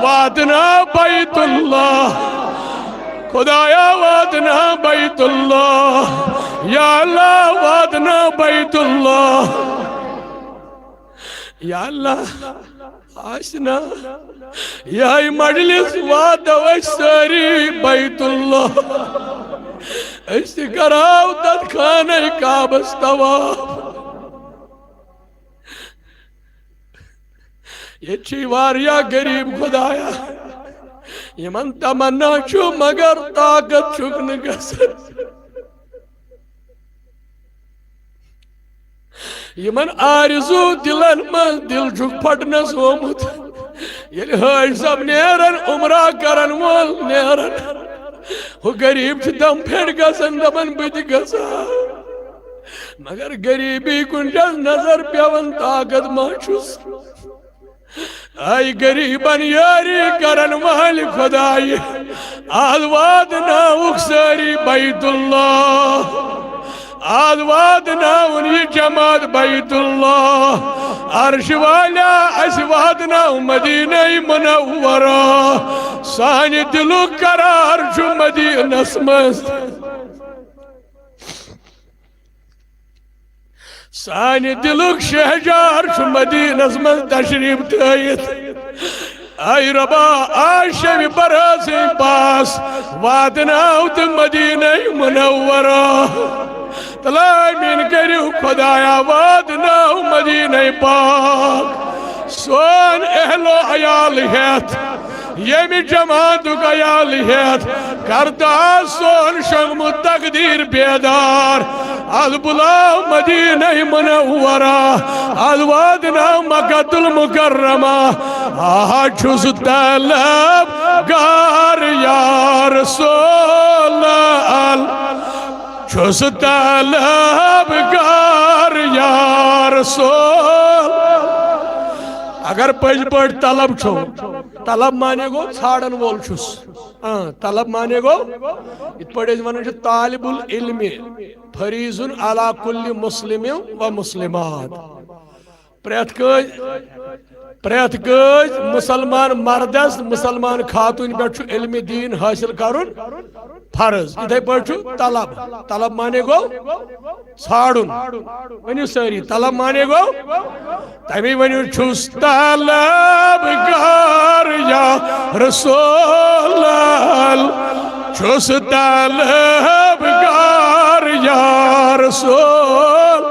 واتنا بیت اللہ۔ خدایا، واتنا بیت اللہ۔ یا اللہ، واتنا بیت اللہ۔ یا اللہ، آسہِ نا یہے مجلس، واتو أسۍ سٲری بیت اللہ۔ أسۍ تہِ کرو تتھ خانہ کعبس طواف۔ ییٚتہِ چھِ واریاہ غریب، خدایا، یِمن تمنا چھُ مگر طاقت چھُکھ نہٕ گژھان۔ یِمن آرزو دِلن منٛز دِل چھُکھ پھٹنس آمُت۔ ییٚلہِ حٲج صٲب نیرن، عمرہ کرن وول نیرن، ہُہ غریب چھُ دم پھیٚٹۍ گژھان، دپان، بہٕ تہِ گژھٕ ہا۔ مگر غریبی کُن چھس نظر پیوان، طاقت ما چھُس۔ اے غریبن یٲری کرن وٲلۍ خدایہِ، از واتناوُکھ سٲری بیت اللہ، از واتناوُن یہِ جماعت بیت اللہ۔ عرش والیا، اسہِ واتناو مدینہ منورہ۔ سانہِ دِلُک قرار چھُ مدینس منٛز۔ سانہِ دِلُک شہجار چھُ مدینس منٛز تشریف تھٲیِتھ۔ اے ربا، آز شبِ برٲژ سٕنٛدِ پاس واتناو تہٕ مدینہ منورہ۔ تہٕ آمیٖن کٔرِو خدایا، واتناو مدینہ پاک۔ سون اہل و عیال ہٮ۪تھ، ییٚمہِ جماعتُک عیال ہٮ۪تھ، کر تہٕ آز سون شۄنٛگمُت تقدیٖر بیدار۔ از بُلاو مدینہ منورہ، از واتناو مکۃ المکرمہ۔ آ، چھُس طلب گار یا رسول اللہ، چھُس طلب گار یا رسول۔ اگر پٔزۍ پٲٹھۍ طلب چھُو، طلب معنی گوٚو ژھانٛڈن وول چھُس۔ آ، طلب معنی گوٚو، یِتھ پٲٹھۍ أسۍ وَنان چھِ، طالب العلم فریض علی کل مسلم و مسلمات۔ پرٛٮ۪تھ کٲنٛسہِ، پرٛٮ۪تھ کٲنٛسہِ مُسلمان مردس، مُسلمان خاتوٗنہِ پٮ۪ٹھ چھُ علمِ دیٖن حٲصِل کرُن فرض۔ یِتھے پٲٹھۍ چھُ طلب۔ طلب معنی گوٚو ژھانٛڈُن۔ ؤنِو سٲری، طلب معنی گوٚو؟ تَمی ؤنِو، چھُس طلب گار یا رسول اللہ، چھُس طلب گار یا رسول۔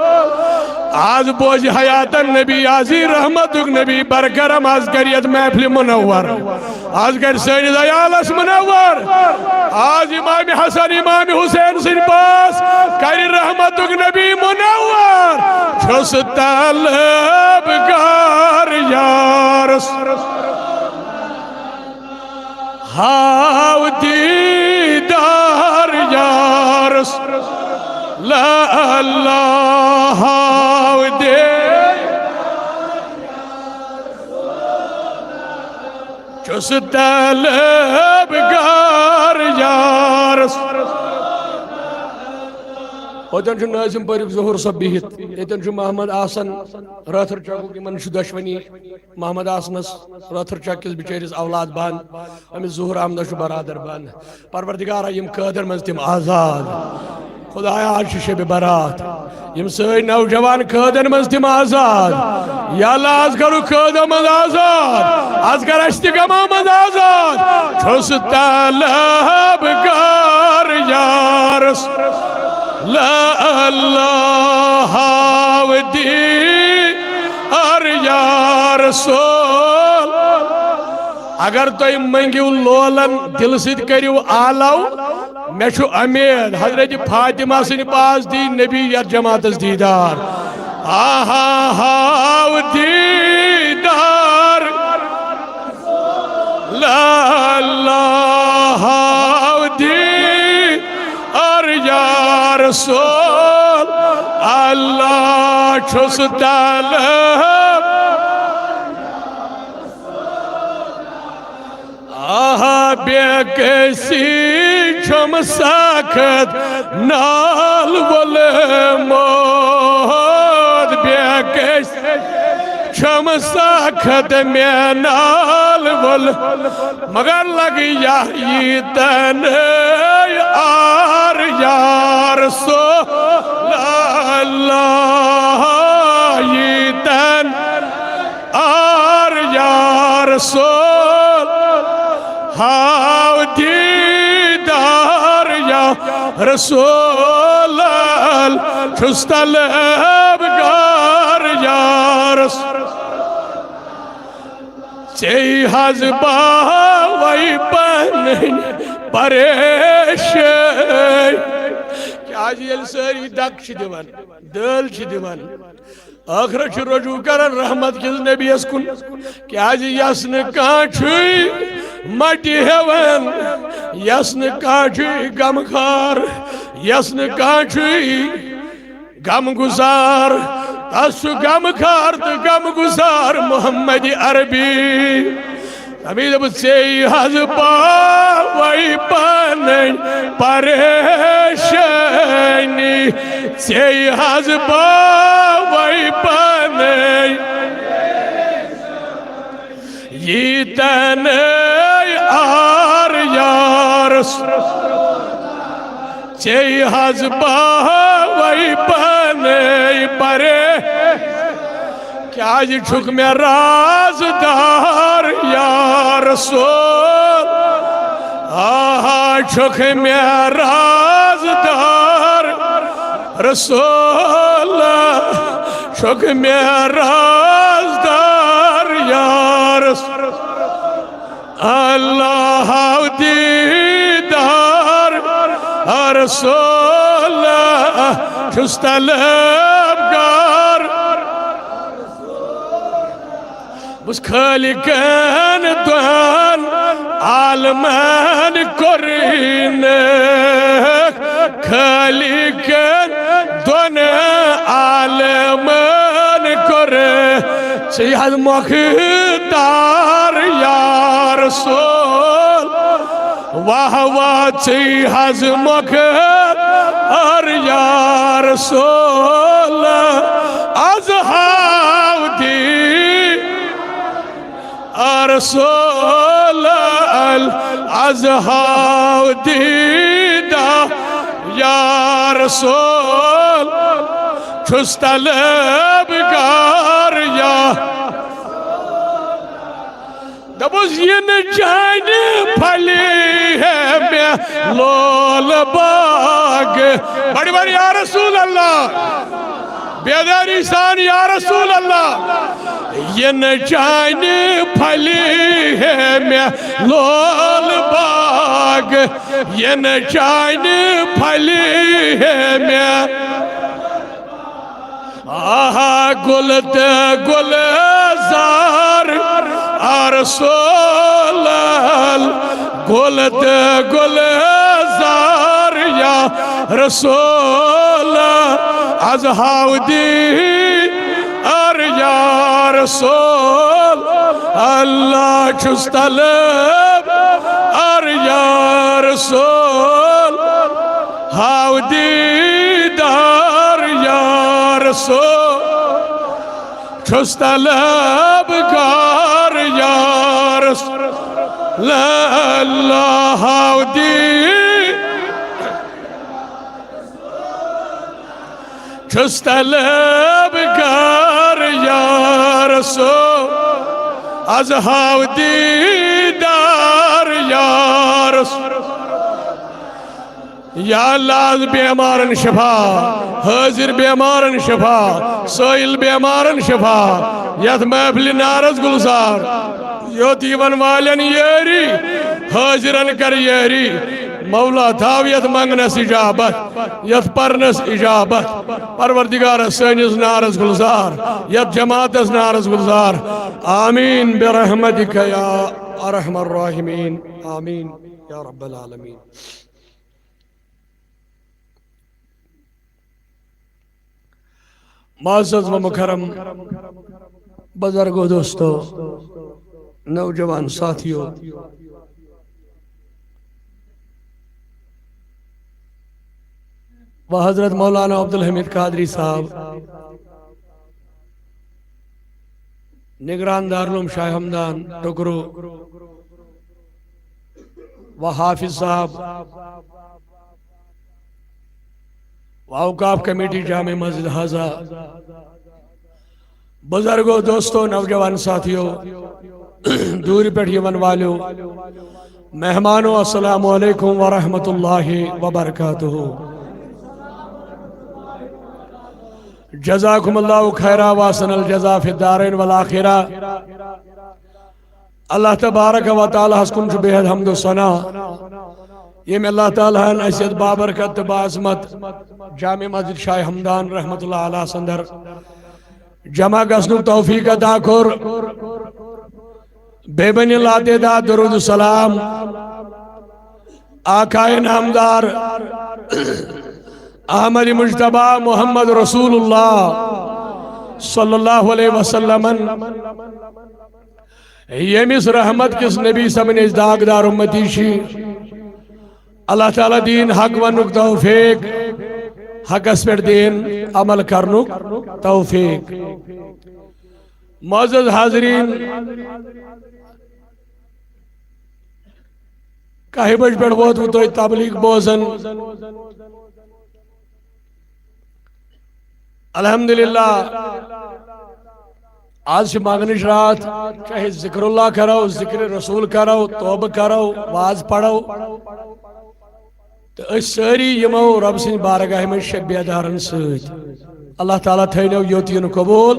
آز بوزِ حیاتن نبی، آز یی رحمتُک نبی برکرم، آز کرِ یتھ محفلہِ منور۔ آز کرِ سٲنِس عیالس منور۔ آز امام حسن، امام حسین سٕنٛدِ پاس کرِ رحمتُک نبی منور۔ چھُس طلب گار یا رسول، ہاو دیدار یا رسول اللہ، ہاو دیدار۔ چھُس طلب گار یا رسول۔ ہوتن چھُ ناظم پٲرِک ظہور صٲب بِہِتھ، ییٚتٮ۪ن چھُ محمد آسن رٲتھٕر چوکُک، یِمن چھُ دۄشوٕنی، محمد آسنس رٲتھٕر چوک کِس بِچٲرِس اولاد بنٛد، أمِس ظہور احمدس چھُ برادر بنٛد۔ پروردگارا، یِم قٲدن منٛز تِم آزاد۔ خدایا، آز چھِ شبِ برات۔ یِم سٲنۍ نوجوان قٲدن منٛز تِم آزاد۔ یا اللہ، آز کرُکھ قٲدو منٛز آزاد۔ آز کر اَسہِ تہِ غمو منٛز آزاد۔ چھُس طلب گار یا رسول اللہ، ہاو دیدار یا رسول۔ اگر تُہۍ مٔنٛگِو لولن دِلہٕ سۭتۍ، کٔرِو آلو، مےٚ چھُ اُمید حضرت فاطمہ سٕنٛدِ پاس دی نبی یتھ جماعتس دیدار۔ آہا، ہاو دیدار، لا اللہ، ہاو دیدار یا رسول اللہ، چھُس طلب۔ آہا، بے کسی چھُم سخت نال وول موت، بے کسی چھم سخت مینال ول، مگر لگیا ییتن آر یا رسول اللہ، ییتن آر یا رسول، ہاو دیدار یا رسول اللہ، چھُس طلبگار یا رسول۔ ژے حض باوے پنٕنۍ پریشٲنۍ۔ کیازِ ییٚلہِ سٲری دَکہٕ چھِ دِوان، دٲلۍ چھِ دِوان، ٲخرت چھُ رجوع کران رحمت کِس نبیَس کُن۔ کیازِ یَس نہٕ کانٛہہ چھُے مَٹہِ ہٮ۪وان، یَس نہٕ کانٛہہ چھُے غمخار، یَس نہٕ کانٛہہ چھُے غم گسار، تس چھُ غم خار تہٕ غم گسار محمد عربی۔ تمی دوٚپ، ژے حض باوے پنٕنۍ پریشٲنی، ژے حض باوے پنٕنۍ ییتن آر یا رسول، ژے حض باوے پنے پرے۔ کیازِ چھُکھ مےٚ رازدار یا رسول؟ آہا، چھُکھ مےٚ رازدار رسول، چھُکھ مےٚ رازدار یا رسول۔ اللہ ہاو دیدار رسول، چھُس طلبگار۔ بس خالقن دۄن عالمن کوٚرُن، خالقن دۄن عالمن کوٚر ژے حض مۄختار یا رسول۔ واہ واہ، ژے حض مۄختار یا رسول، از ہاو دی رسول، از ہاو دیدہ یا رسول، چھُس طلبگار یا۔ دوٚپُس، یِنہٕ چانہِ پھلہِ ہے مےٚ لول باغ۔ بڑِ بڑِ یا رسول اللہ، بیداری سان یا رسول اللہ۔ یِنہٕ چانہِ پھلہِ ہے مےٚ لول باغ، یِنہٕ چانہِ پھلہِ ہے مےٚ آہا، گُل تہٕ گُلزار، آ رسول، گُل تہٕ گُلزار یا رسول، از ہاو دیدار یا رسول، اللہ چھُس طلبگار یا رسول۔ ہاو دیدار یا رسول، چھُس طلبگار یا رسول اللہ۔ ہاو دی، چھُس طلبگار یا رسول، از ہاو دیدار یا رسول۔ یا اللہ، از بیمارن شفا، حاضر بیمارن شفا، سائل بیمارن شفا، یتھ محفل نارس گلزار، یوت یِوان والٮ۪ن یٲری، حاضرن کر یٲری۔ مولا، تھاو یتھ منگنس اجابت، یتھ پرنس اجابت۔ پروردگار، سٲنِس نارس گلزار، یتھ جماعتس نارس گلزار۔ آمین برحمتک یا ارحم الراحمین۔ آمین یا رب العالمین۔ معزز و مکرم بزرگو، دوستو، نوجوان ساتھیو، و حضرت مولانا عبدالحمید قادری صاحب، نگران دارالعلوم شاہ ہمدان ٹکرو و حافظ صاحب و اوقاف کمیٹی جامع مسجد حضا، بزرگو، دوستو، نوجوان ساتھیو، دوٗرِ پٮ۪ٹھ یِوَن والیو، مہمانو، السلام علیکم ورحمۃ اللہ وبرکاتہ۔ جزاکم اللہ خیرا واحسن الجزا فی الدارین والآخرہ۔ اللہ تبارک و تعالیٰ ہس کُن چھُ بے حد حمد و ثنا، ییٚمۍ اللہ تعالیٰ ہن اسہِ یتھ بابرکت تہٕ باعظمت جامع مسجد شاہ ہمدان رحمۃ اللہ علیہ اندر جمع گژھنُک توفیق عطا کوٚر۔ بے بنی لاتعداد درود و سلام آقائے نامدار احمد مجتبیٰ محمد رسول اللہ صلی اللہ علیہ وسلم، ییٚمِس رحمت کِس نبی صٲبن أسۍ داغدار امتی چھِ۔ اللہ تعالیٰ دِیِن حق وننُک توفیق، حقس پٮ۪ٹھ دِیِن عمل کرنُک توفیق۔ معزز حاضرین، کاہہِ بجہِ پٮ۪ٹھ ووتوٕ تۄہہِ تبلیغ بوزن۔ الحمدللہ، آز چھِ منگنٕچ راتھ، چاہے ذکر اللہ کرو، ذکر رسول کرو، توبہٕ کرو، واز پرو، تہٕ أسۍ سٲری یِمو رۄب سٕنٛدِ بارگاہہِ منٛز شےٚ بیدارن سۭتۍ۔ اللہ تعالیٰ تھٲینو یوٚت یُن قبول۔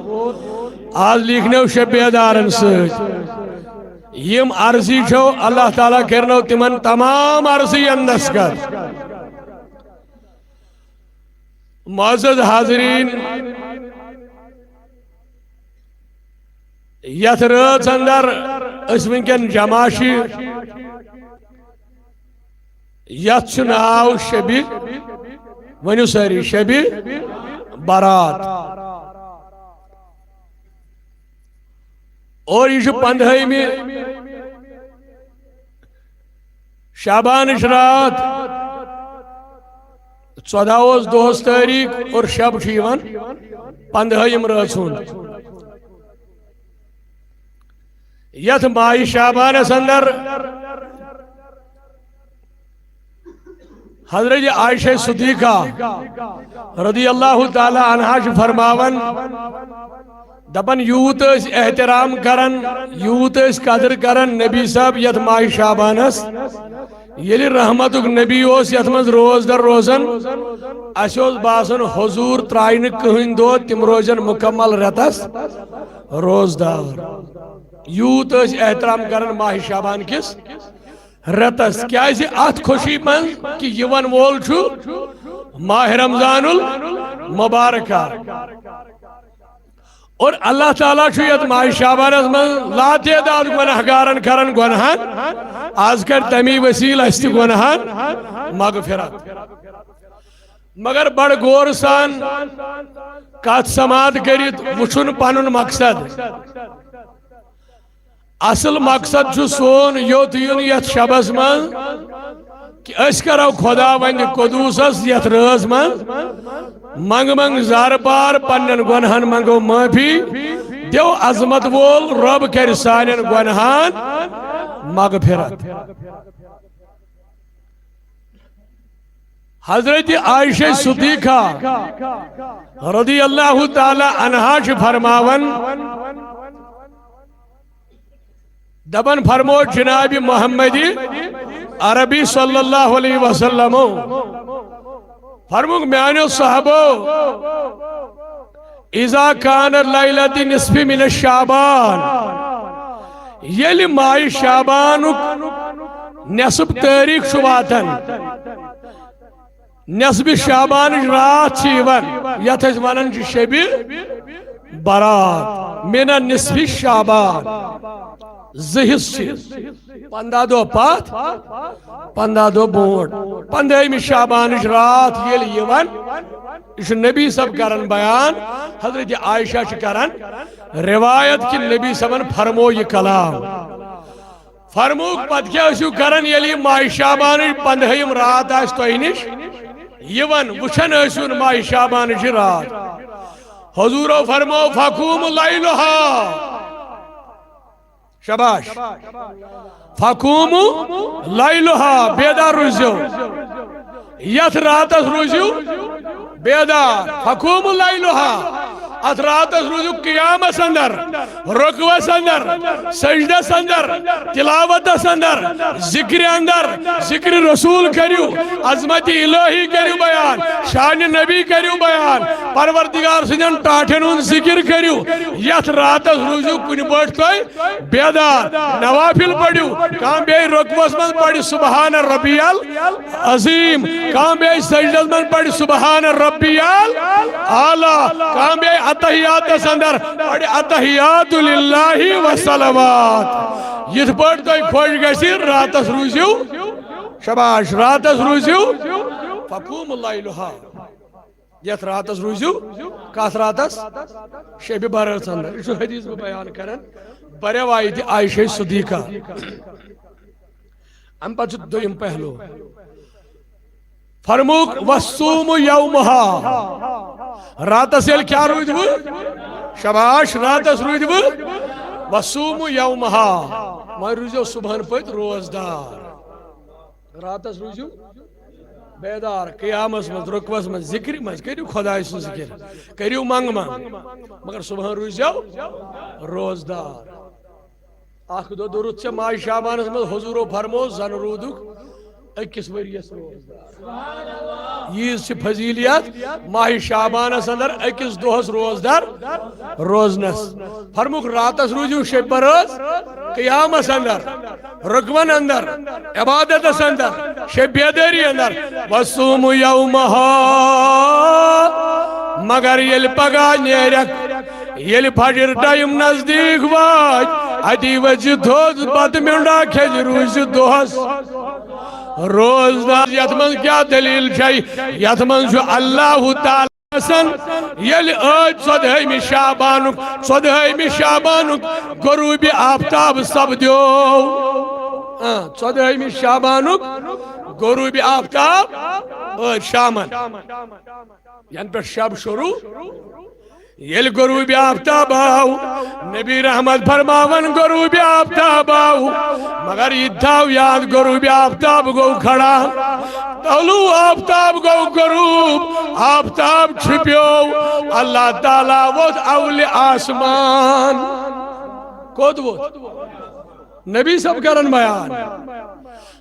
آز لیکھنو شےٚ بیدارن سۭتۍ۔ یِم عرضی چھو، اللہ تعالیٰ کرنو تِمن تمام عرضین دستخط۔ معزز حاضرین، یتھ رٲژ اندر أسۍ وٕنکیٚن جمع چھِ، یتھ چھُ ناو شبِ، ؤنِو سٲری، شبِ برات۔ اور یہِ چھُ پندہٲیمہِ شعبانٕچ راتھ، ژۄدہ اوس دۄہس تٲریٖخ اور شب چھُ یِوان پندہٲیِم رٲژ ہُنٛد۔ یتھ ماہِ شعبانس اندر حضرت عائشہ صدیقہ رضی اللہ تعالیٰ عنہا چھِ فرماوان، دپان، یوٗت ٲسۍ احترام کران، یوٗت ٲسۍ قدر کران نبی صٲب یتھ ماہِ شعبانس، ییٚلہِ رحمتُک نبی اوس یتھ منٛز روزدر روزان، اسہِ اوس باسان حضور ترٛایہِ نہٕ کٕہٕنۍ دۄہ، تِم روزن مکمل رٮ۪تس روزدار۔ یوٗت ٲسۍ احترام کران ماہِ شعبان کِس رٮ۪تس، کیازِ اتھ خوشی منٛز کہِ یِوان وول چھُ ماہِ رمضان المبارکہ۔ اور اللہ تعالیٰ چھُ یتھ ماہِ شعبانس منٛز لاتعداد گۄناہ گارن کرن گۄناہن، آز کرِ تمی وسیلہٕ اسہِ تہِ گۄناہن مغفرت۔ مگر بڑٕ غور سان کتھ سماعت کٔرِتھ وٕچھُن پنُن مقصد۔ اصل مقصد چھُ سون یوٚت یُن یتھ شبس منٛز کہِ أسۍ کرو خداوندِ قدوٗسس یتھ رٲژ منٛز منٛگہٕ منٛگہٕ زارٕ پار، پننٮ۪ن گۄنہن منٛگو معٲفی، دیو عظمت وول رۄب کرِ سانٮ۪ن گۄنہن مغفرت۔ حضرت عائشہ صدیقہ رضی اللہ تعالی عنہا چھِ فرماوان، دپان فرمو جناب محمد عربی صلی اللہ علیہ وسلم، فرموک میانیو صحابو، اذا کان لیلۃ نصف من شعبان، ییٚلہِ ماہِ شعبانُک نصف تٲریٖخ چھُ واتان، نصف شعبانٕچ راتھ چھِ یِوان، یتھ أسۍ ونان چھِ شبِ برات، من نصف شعبان، زٕ حصہٕ چھِ، پندہ دۄہ پتھ، پندہ دۄہ برونٛٹھ، پندہمہِ شعبانٕچ راتھ ییٚلہِ یِوان، یہِ چھُ نبی صٲب کران بیان، حضرت عائشہ چھِ کران روایت کہِ نبی صٲبن فرمو یہِ کلام۔ فرموک پتہٕ کیٛاہ ٲسِو کران ییٚلہِ یہِ ماہِ شعبانٕچ پندہٲیِم راتھ آسہِ تۄہہِ نِش یِوان، وٕچھان ٲسِو نہٕ ماہِ شعبانٕچ یہِ راتھ؟ حضوٗرو فرمو، فقوم لیلہا، شاباش۔ فقوموا لیلہا، بیدار روٗزِو۔ یتھ راتس روٗزِو بیدار۔ فقوموا لیلہا، اتھ راتس روٗزِو قیامس اندر، رکوعس اندر، سجدس اندر، تلاوتس اندر، ذکر اندر، ذکر رسول کٔرِو، عظمت الہی کٔرِو بیان، شان نبی کٔرِو بیان، پروردگار سٕنٛدٮ۪ن ٹاٹھٮ۪ن ہُنٛد ذکر کٔرِو۔ یتھ راتس روٗزِو کُنہِ پٲٹھۍ تُہۍ بیدار، نوافل پٔرِو، کانٛہہ بیٚہہِ رکوعس منٛز پرِ سبحان ربی العظیم، کانٛہہ بیٚہہِ سجدس منٛز پرِ سبحان ربی الاعلیٰ، کانٛہہ بیٚہہِ اتحیاتس اندر پرِ اتحیات للہ و صلوات۔ یِتھ پٲٹھۍ تۄہہِ خۄش گژھِ، راتس روٗزِو، شاباش، راتس روٗزِو، فقوموا لیلہا۔ یتھ راتس روٗزِو، کتھ راتس؟ شبِ برٲژ اندر۔ یہِ چھُ حدیث بہٕ بیان کران، برٮ۪وایتِ عائشہ صدیقہ۔ امہِ پتہٕ چھُ دوٚیِم پہلو۔ فرمووُکھ، "وصوموا یومہا"۔ راتس ییٚلہِ کیٛاہ روٗدِوٕ؟ شاباش، راتس روٗدِوٕ۔ "وصوموا یومہا"۔ وۄنۍ روٗزِو صبحن پٔتۍ روزدار۔ راتس روٗزِو بیدار، قیامس منٛز، رکوعس منٛز، ذکرِ منٛز، کٔرِو خۄداے سُنٛد ذکر، کٔرِو منٛگہٕ منٛگ، مگر صبحن روٗزِو روزدار۔ اکھ دۄہ دوٚرُتھ ژےٚ ماہِ شعبانس منٛز، حضوٗرو فرموو، زن روٗدُکھ أکِس ؤرِیس روزدار۔ ییٖژ چھِ فضیلیت ماہِ شعبانس اندر أکِس دۄہس روزدار روزنس۔ فرمووُکھ، راتس روٗزِو شبِ برٲژ قیامس اندر، رکوعن اندر، عبادتس اندر، شبِ بیدٲری اندر۔ "وصوموا یومہا"۔ مگر ییٚلہِ پگاہ نیرکھ، ییٚلہِ فجر ٹایم نزدیٖک واتہِ، اتی ؤتھۍ زِ تھوٚد، بتہٕ میوٚنٛڈا کھیٚیہِ زِ، روٗزِ زِ دۄہس روزدار۔ یتھ منٛز کیٛاہ دلیل چھے؟ یتھ منٛز چھُ اللہ تعالیٰ آسان، ییٚلہِ ٲدۍ ژۄدہٲیمہِ شعبانُک، ژۄدہٲیمہِ شعبانُک غروٗبِ آفتاب سپدیو۔ آ، ژۄدہٲیمہِ شعبانُک غروٗبِ آفتاب ٲدۍ شامن، ینہٕ پٮ۪ٹھ شب شروع۔ ییٚلہِ غروٗبِ آفتاب آو، نبی رحمت فرماوان، غروٗبِ آفتاب آو، مگر یہِ تہِ تھاو یاد، غروٗبِ آفتاب گوٚو کھڑا، طلوع آفتاب گوٚو غروٗب، آفتاب چھُپیو، اللہ تعالیٰ ووت اولِ آسمان۔ کوٚت ووت؟ نبی صٲب کرن بیان۔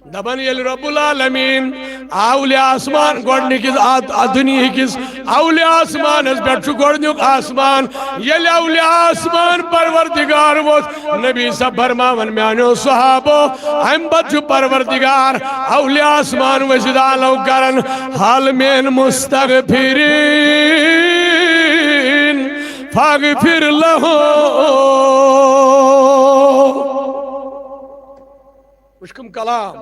دپان، ییٚلہِ رب العالمین اولِ آسمان، گۄڈنِکِس اتھ، اتھ دُنیہکِس اولِ آسمانس پٮ۪ٹھ چھُ گۄڈنیُک آسمان، ییٚلہِ اولِ آسمان پروردگار ووت، نبی صٲب فرماوان، میانیو صحابو، امہِ پتہٕ چھُ پروردگار اولِ آسمان ؤسِتھ آلو کران، "حل من مستغفرین فاغفر لہو۔" وٕچھ کم کلام،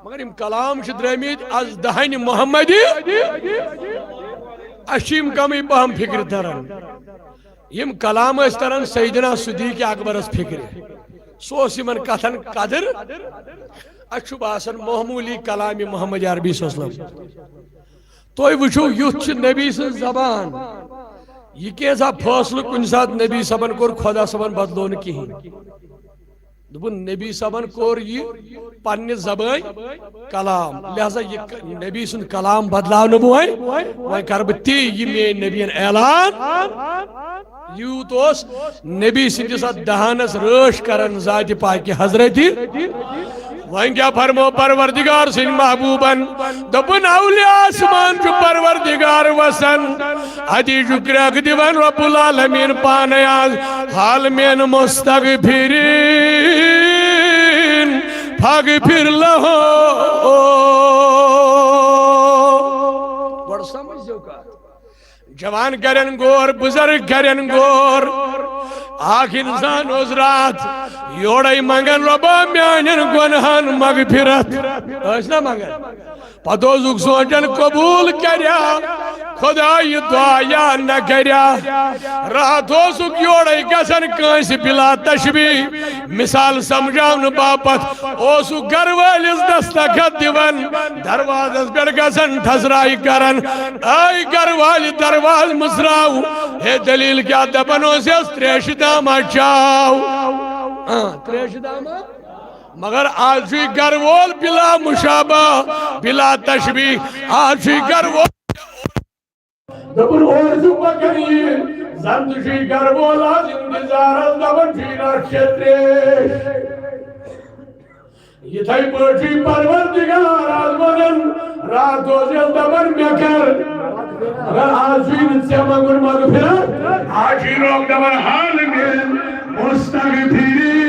مگر یِم کلام چھِ درٲمٕتۍ از دہنہِ محمدِ۔ اَسہِ چھِ یِم کمٕے پہم فکرِ تران۔ یِم کلام ٲسۍ تران سیدنا صدیق اکبرس فکرِ۔ سُہ اوس یِمن کتھن قدر۔ اَسہِ چھُ باسان معموٗلی کلامِ محمد عربی صلی اللہ علیہ وسلم۔ تُہۍ وٕچھِو، یُتھ چھِ نبی سٕنٛز زبان۔ یہِ کینٛژھا فٲصلہٕ کُنہِ ساتہٕ نبی صٲبن کوٚر، خۄدا صٲبن بدلو نہٕ کِہیٖنۍ۔ دوٚپُن، نبی صٲبن کوٚر یہِ پننہِ زبٲنۍ کلام، لہذا یہِ ک-، نبی سُنٛد کلام بدلاو نہٕ بہٕ وۄنۍ، وۄنۍ کرٕ بہٕ تی، یہِ میٲنۍ نبیَن اعلان۔ یوٗت اوس نبی سٕنٛدِس اتھ دہانس رٲچھ کران ذاتِ پاکہِ حضرتِ۔ وۄنۍ کیٛاہ فرمو پروردگار سٕنٛدۍ محبوبن؟ دوٚپُن، اولِ آسمان چھُ پروردگار وسان۔ اَتی چھُ کرٛٮ۪کھ دِوان رب العالمین پانے از، "حل من مستغفرین فاغفر لہو۔" گۄڈٕ سمجھ زیو کتھ۔ جوان کرن غور، بزرگ کرن غور۔ اکھ انسان اوس راتھ یورے منگان، "رۄبا، میانٮ۪ن گۄنہن مغفرت۔" ٲسۍ نا منگان؟ پتہٕ اوسُکھ سونچان، قبول کریا خۄداے یہِ دعا یا نہ کریا۔ راتھ اوسُکھ یورے گژھان کٲنسہِ بلا تشبیہ، مثال سمجھاونہٕ باپتھ اوسُکھ گرٕ وٲلِس دستخط دِوان، دروازس پٮ۪ٹھ گژھان، ٹھسراے کران، "اے گرٕ والہِ، دروازٕ مٕژراو۔" ہے دلیل کیٛاہ؟ دپان اوس، "یس تریشہِ دامہ چاو۔" آ، تریش دامہ۔ مگر آز چھُ یہِ گرٕ وول بلا مشابہ، بلا تشبیہ۔ آز چھُ یہِ گرٕ وول۔ دوٚپُن، اور چھُ پکان یہِ، زن تہِ چھُ یہِ گرٕ وول آز انتظارس، دپان چھُ یہِ رٹھ چے تریش۔ یِتھے پٲٹھۍ چھُ پروردگار آز ونان، راتھ اوس ییٚلہِ دپان مےٚ کر، مگر آز چھُے نہٕ ژےٚ منٛگُن مغفرت، آز چھُے رب دپان حال میٲنۍ مستغفرین۔